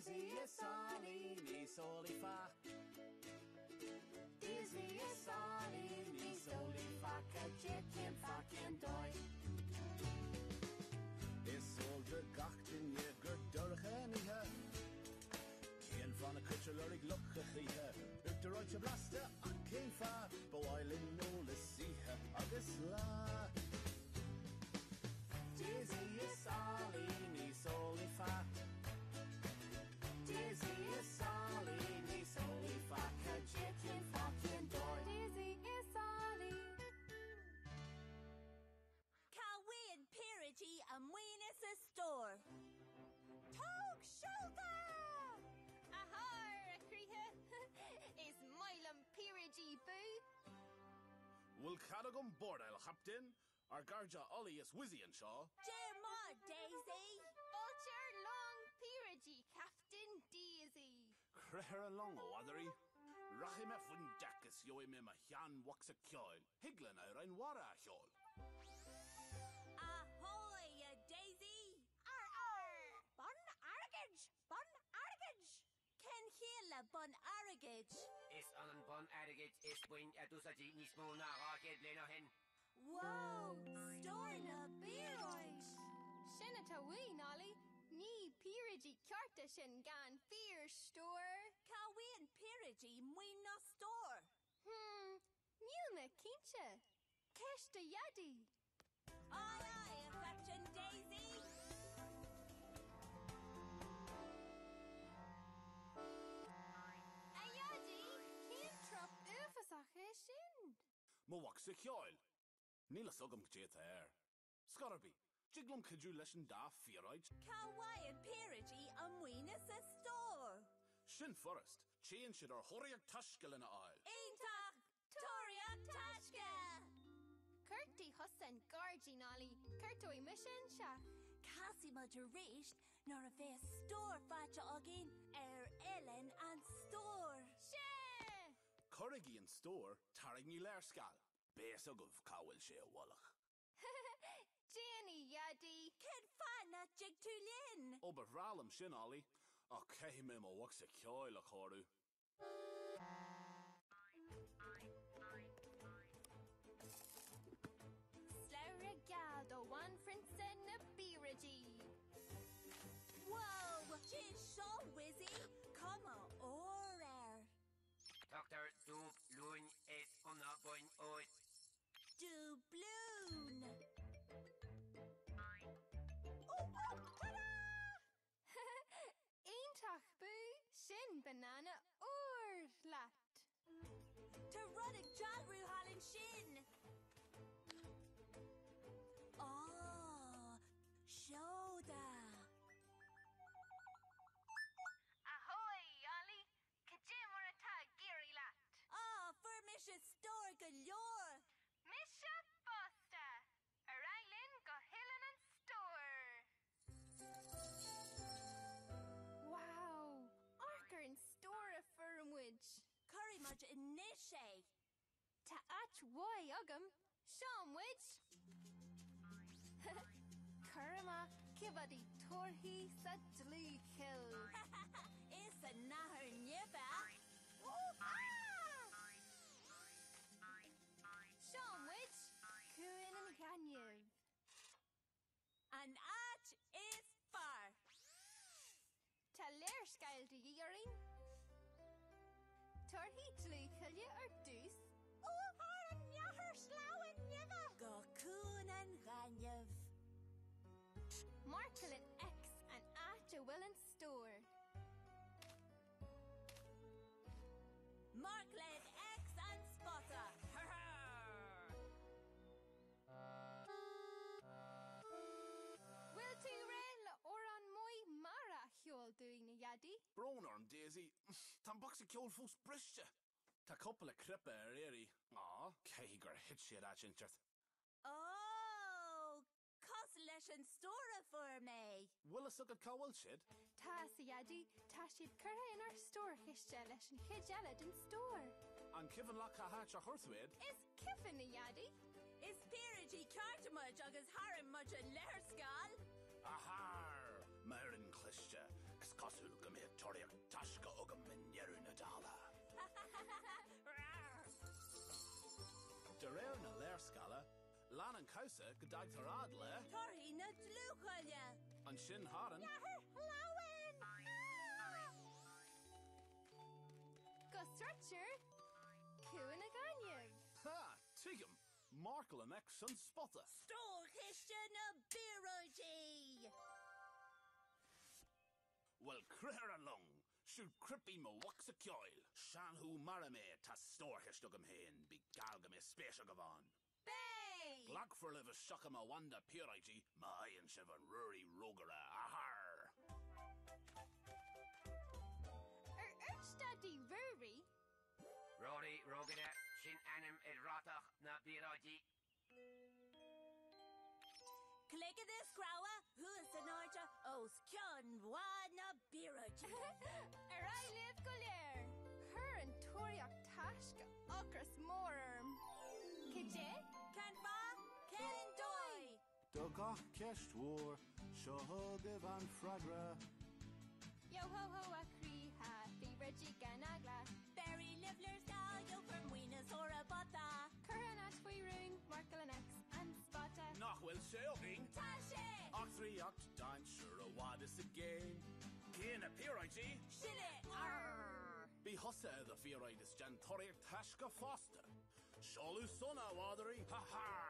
Daisy is Ollie níos eolaí fá. Daisy is Ollie níos eolaí fá cad é cén fáth cén dóigh. Is eol do gach duine gur dorcha an oíche. Cén fáth nach gcuirtear lorg luch a choíche? Uachtar reoite blasta ach cén fáth? Ba mhaith linn eolas oíche agus lá. Daisy is Ollie níos eolaí fá. Daisy is Ollie níos eolaí fá cad é cén fáth cén dóigh. Daisy is Ollie. Cá bhfaigheann píoraidí a maoin is a stór? Tóg seolta! Ahar, a chroíthe! Is maith liom píoraidí, Boo! Bhfuil cead agam bordáil, a Chaptaen? Ár gcairde Ollie is Wizzy anseo. Dia maith, Daisy! Fáilte ar long píoraidí, Captain Daisy! Croith ar an long, a mhadraí! Rachaidh mé faoin deic is gheobhaidh mé mo shean-bhocsa ceoil. Thig linn amhráin mhara a cheol. Ahoy, a Daisy! Ar ar! Bonn airgid! Bonn airgid! Cén chiall le bonn airgid? Is ionann bonn airgid is boinn a d'úsáidtí níos mó ná 200 bliain ó shin. Wow! Stór na bpíoráid! Sin atá uainn, Ollie. Ní píoraidí cearta sinn gan fíor-stór. Cá bhfaigheann píoraidí maoin ná stór? Hmm, níl mé cinnte. Ceist do Dhaidí. Aye aye, a Chaptaen Daisy! A Dhaidí, cén trup uafásach é sin? Mo bhocsa ceoil! Níl fhios agam cad é atá air. Scor ar bith, dtig liom cuidiú leis an dá phíoráid? Cá bhfaigheann píoraidí a maoin is a stór? Sin furast, téann siad ar thóraíocht taisce lena fháil. Iontach! Tóraíocht taisce! Cuartaigh thusa an gairdín, Ollie, cuartóidh mise an teach. Casfaidh muid arís nuair a bheas stór faighte againn ar Oileán an Stóir! Sea! Cuirigí an stór, tarraingí léarscáil. Beidh fhios agaibh cá bhfuil sé i bhfolach. Déanfaidh, a Dhaidí! Cén fáth nach dtig tú linn? Ó, ba bhreá liom sin, Ollie, ach caithfidh mé mo bhocsa ceoil a chóiriú. Slabhra geal do bhanphrionsa na bpíoraidí! Wow! Cén seo, Wizzy? Cuma óir air. Tugtar dúblúin is iomlá boinn óir. Dúblún! Iontach, Boo! Sin banana úr leat! Tá rud ag dealrú thall ansin! Á, seoda! Ahoy, Ollie! Cad é mar atá ag éirí leat? Á, fuair mise stór go leor! Mise fosta! Ar aghaidh linn go hOileán an Stóir! Wow! Amharc ar an stór a fuair muid! Cuirfidh muid anois é! Tá áit mhaith agam. Seo muid! Cuir amach cibé torthaí sa dlúthchill. Is an nathair nimhe! Seo muid! Cuan an Ghainimh. An áit is fearr! Tá léarscáil de dhíth orainn. Torthaí dlúthchille ar dtús. Ó, thar an nathair sleamhain nimhe! Go Cuan an Ghainimh. Marcáil le X an áit a bhfuil an stór. Marcáil le X an spota. Bhfuil tú réidh le amhrán maith mara a cheol dúinn, a Dhaidí? Brón orm, Daisy. Tá an bocsa ceoil fós briste. Tá cúpla cnaipe ar iarraidh. Á, caithfidh gur thit siad áit inteacht. Ó, Cosúil leis an stór a fuair mé. Bhfuil fhios agat cá bhfuil siad? Tá, a Dhaidí, tá siad curtha inár stórchiste leis an chuid eile den stór. An cuimhin leat cá háit ar chuir tú iad? Is cuimhin, a Dhaidí. Is píoraidí cearta muid agus tharraing muid an léarscáil. Ahar! M'fhoireann cliste, is cosúil go mbeidh. Lean an cabhsa go dtagtar fhad le. Torthaí na dlúthchoille! Ansin thar an. Leathar shleamhain! Ah! Go sroichtear Cuan an Ghainimh. Ha! Tuigim! Marcáil an X an spota. Stórchiste na bpiarraidí! Bhuel, croith ar an long! Siúd cnaipí mo bhocsa ceoil! Chan thú mara mé, tá stórchiste agam féin, bí geall go mbeidh spéis agaibh ann. Beidh! Glacfar libh isteach i mo bhanda píoráidí má fhaigheann sibh an Ruairí Rógaire, ahar! Ar úirt Daidí Ruairí? Ruairí Rógaire, sin ainm ar bhratach na bpíoráidí. Cloigeann is rogha thuas in airde os cionn bhá na bpiarraidí. Ar aghaidh libh go léir! Chuir an tóraíocht taisce ocras mór orm. Cad é? Cén fáth? Cén dóigh? Do gach ceist mhór, seo chugaibh an freagra. Yo ho ho a chroíthe, píoraidí gan eagla. Beirigh libh léarscáil, gheofar maoin is ór i bpota. Cuir an áit faoi rún, marcáil an X, an spota. Nach bhfuil sé againn? Tá sé! Eachtraíocht, dainséar i bhfad is i gcéin. Cé na píoráidí? Sinne! Arr! Bí thusa i do phíoráid is déan tóraíocht taisce fosta. Seoladh sona, a mhadraí! Ha ha!